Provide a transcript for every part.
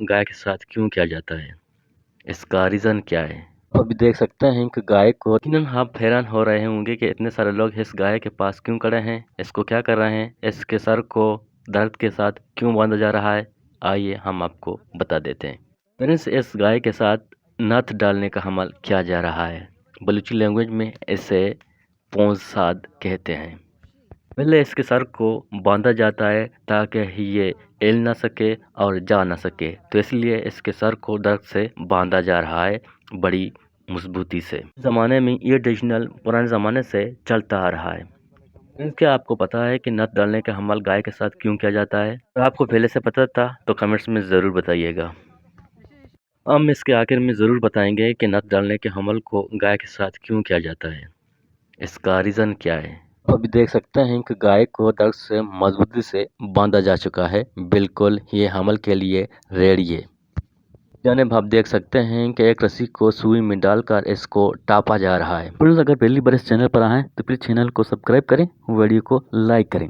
गाय के साथ क्यों किया जाता है, इसका रीज़न क्या है। तो अभी देख सकते हैं कि गाय को, यकीनन आप हैरान हो रहे होंगे कि इतने सारे लोग इस गाय के पास क्यों खड़े हैं, इसको क्या कर रहे हैं, इसके सर को दर्द के साथ क्यों बांधा जा रहा है। आइए, हम आपको बता देते हैं। फ्रेंड्स, इस गाय के साथ नथ डालने का अमल किया जा रहा है। बलूची लैंग्वेज में इसे पोंज साध कहते हैं। पहले इसके सर को बांधा जाता है ताकि ये हिल ना सके और जा ना सके, तो इसलिए इसके सर को दर्द से बांधा जा रहा है बड़ी मजबूती से। ज़माने में ये ट्रेडिशनल पुराने ज़माने से चलता आ रहा है। फ्रेंड्स, क्या आपको पता है कि नथ डालने का अमल गाय के साथ क्यों किया जाता है? अगर आपको पहले से पता था तो कमेंट्स में ज़रूर बताइएगा। हम इसके आखिर में ज़रूर बताएंगे कि नथ डालने के अमल को गाय के साथ क्यों किया जाता है, इसका रीज़न क्या है। तो अभी देख सकते हैं कि गाय को दर्द से मजबूती से बांधा जा चुका है। बिल्कुल ये अमल के लिए रेडी है। जानेब, आप देख सकते हैं कि एक रस्सी को सुई में डालकर इसको टापा जा रहा है। फ्रेंड्स, अगर पहली बार इस चैनल पर आए हैं तो प्लीज चैनल को सब्सक्राइब करें, वीडियो को लाइक करें।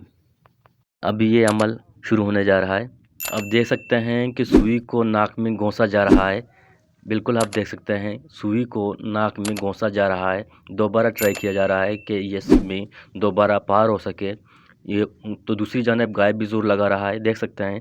अभी ये अमल शुरू होने जा रहा है। आप देख सकते हैं कि सुई को नाक में घोंसा जा रहा है। बिल्कुल आप देख सकते हैं, सुई को नाक में घोंसा जा रहा है। दोबारा ट्राई किया जा रहा है कि ये इसमें दोबारा पार हो सके। ये तो दूसरी जानब गाय भी जोर लगा रहा है, देख सकते हैं,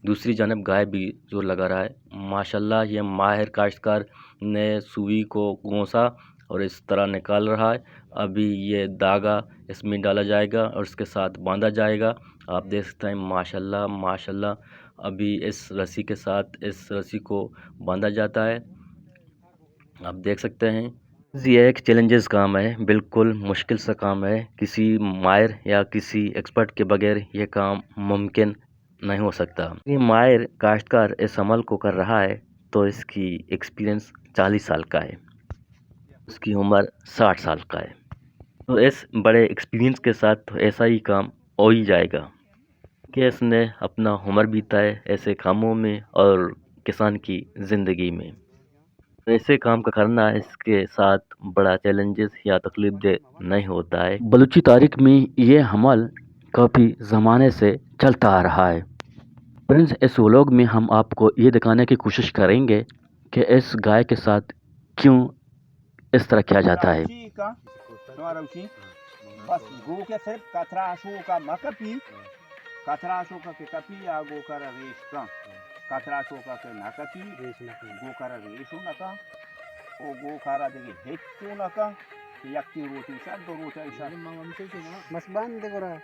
दूसरी जानब गाय भी जोर लगा रहा है। माशाल्लाह, ये माहिर काश्तकार ने सुई को घोंसा और इस तरह निकाल रहा है। अभी ये धागा इसमें डाला जाएगा और इसके साथ बांधा जाएगा। आप देख सकते हैं, माशाल्लाह, माशाल्लाह, अभी इस रस्सी के साथ इस रस्सी को बांधा जाता है। आप देख सकते हैं, ये एक चैलेंजेस काम है, बिल्कुल मुश्किल सा काम है। किसी माहिर या किसी एक्सपर्ट के बगैर ये काम मुमकिन नहीं हो सकता। ये माहिर काश्तकार इस अमल को कर रहा है, तो इसकी एक्सपीरियंस चालीस साल का है, उसकी उम्र साठ साल का है। तो इस बड़े एक्सपीरियंस के साथ तो ऐसा ही काम हो ही जाएगा कि इसने अपना उम्र बिताए ऐसे कामों में और किसान की ज़िंदगी में। तो ऐसे काम का करना, इसके साथ बड़ा चैलेंजेस या तकलीफ दे नहीं होता है। बलूची तारीख में ये अमल काफ़ी ज़माने से चलता आ रहा है। फ्रेंड्स, इस व्लॉग में हम आपको ये दिखाने की कोशिश करेंगे कि इस गाय के साथ क्यों इस तरह किया जाता है। ठीक है। तुम्हारा उसी बस गो के सिर्फ कतरा शो का मकपी, कतरा शो का के कपी या गो कर रेश का, कतरा शो का के ना कपी, रेश ना कपी। गो कर रेशो ना का, ओ गो कर देगे हेचो ना का, यक्की रोटी सा, दो रोटी सा। बस बंद करा।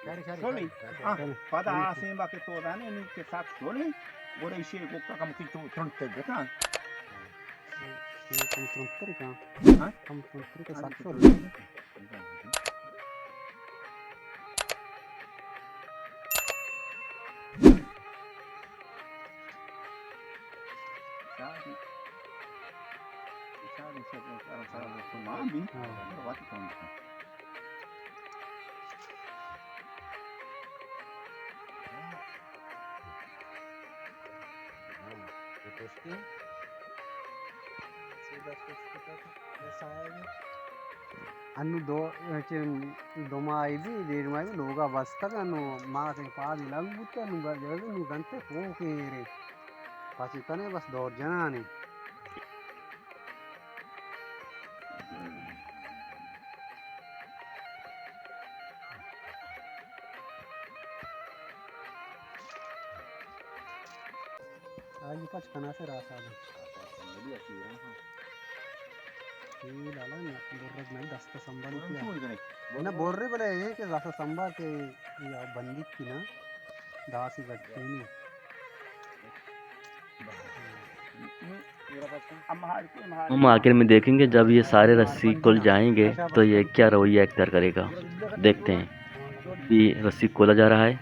شولی؟ ہاں، پدا آسیں با کہ تو دانے نی کہ ساک شولی، گوڑے ایشی گوکا کم کی تو ترنت بکن. کم ترنتر کن. ہاں؟ کم ترنتر کن ساک شولی. انو دو، چہ دو ماہ ای بی، ڈیڑھ ماہ ای بی، لوگا بستگ، انو ما تئی پاد لگ بوتہ، انو جگہ انو گنتے کوہ کہ ایرے. پچے کنے بس دور جنانی. آئی پچ کنا سے راسا دے. اے لالا نہ، برگ نہ، دست سنبھال کیا. نہ، برے بلے اے کہ دست سنبھال کے یا بندیک کی نہ، داسی گٹینی. ہم آخر میں دیکھیں گے، جب یہ سارے رسی کھل جائیں گے تو یہ کیا رویہ اختیار کرے گا. دیکھتے ہیں. یہ رسی کھولا جا رہا ہے.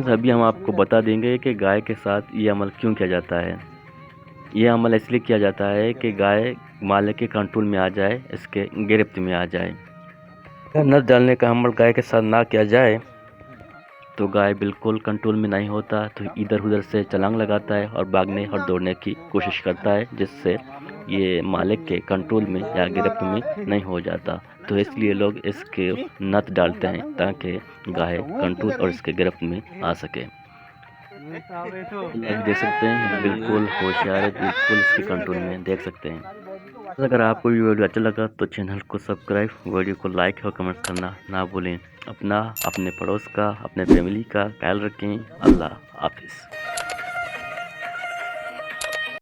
ابھی ہم آپ کو بتا دیں گے کہ گائے کے ساتھ یہ عمل کیوں کیا جاتا ہے. یہ عمل اس لیے کیا جاتا ہے کہ گائے مالک کے کنٹرول میں آ جائے، اس کے گرفت میں آ جائے. नस डालने का हमल गाय के साथ ना किया जाए तो गाय बिल्कुल कंट्रोल में नहीं होता, तो इधर उधर से छलांग लगाता है और भागने और दौड़ने की कोशिश करता है, जिससे ये मालिक के कंट्रोल में या गिरफ्त में नहीं हो जाता। तो इसलिए लोग इसके नस डालते हैं ताकि गाय कंट्रोल और इसके गिरफ्त में आ सके। आप देख सकते हैं, बिल्कुल होशियार है, बिल्कुल इसके कंट्रोल में, देख सकते हैं। अगर आपको ये वीडियो अच्छा लगा तो चैनल को सब्सक्राइब, वीडियो को लाइक और कमेंट करना ना भूलें। अपना, अपने पड़ोस का, अपने फैमिली का ख्याल रखें। अल्लाह हाफिज़।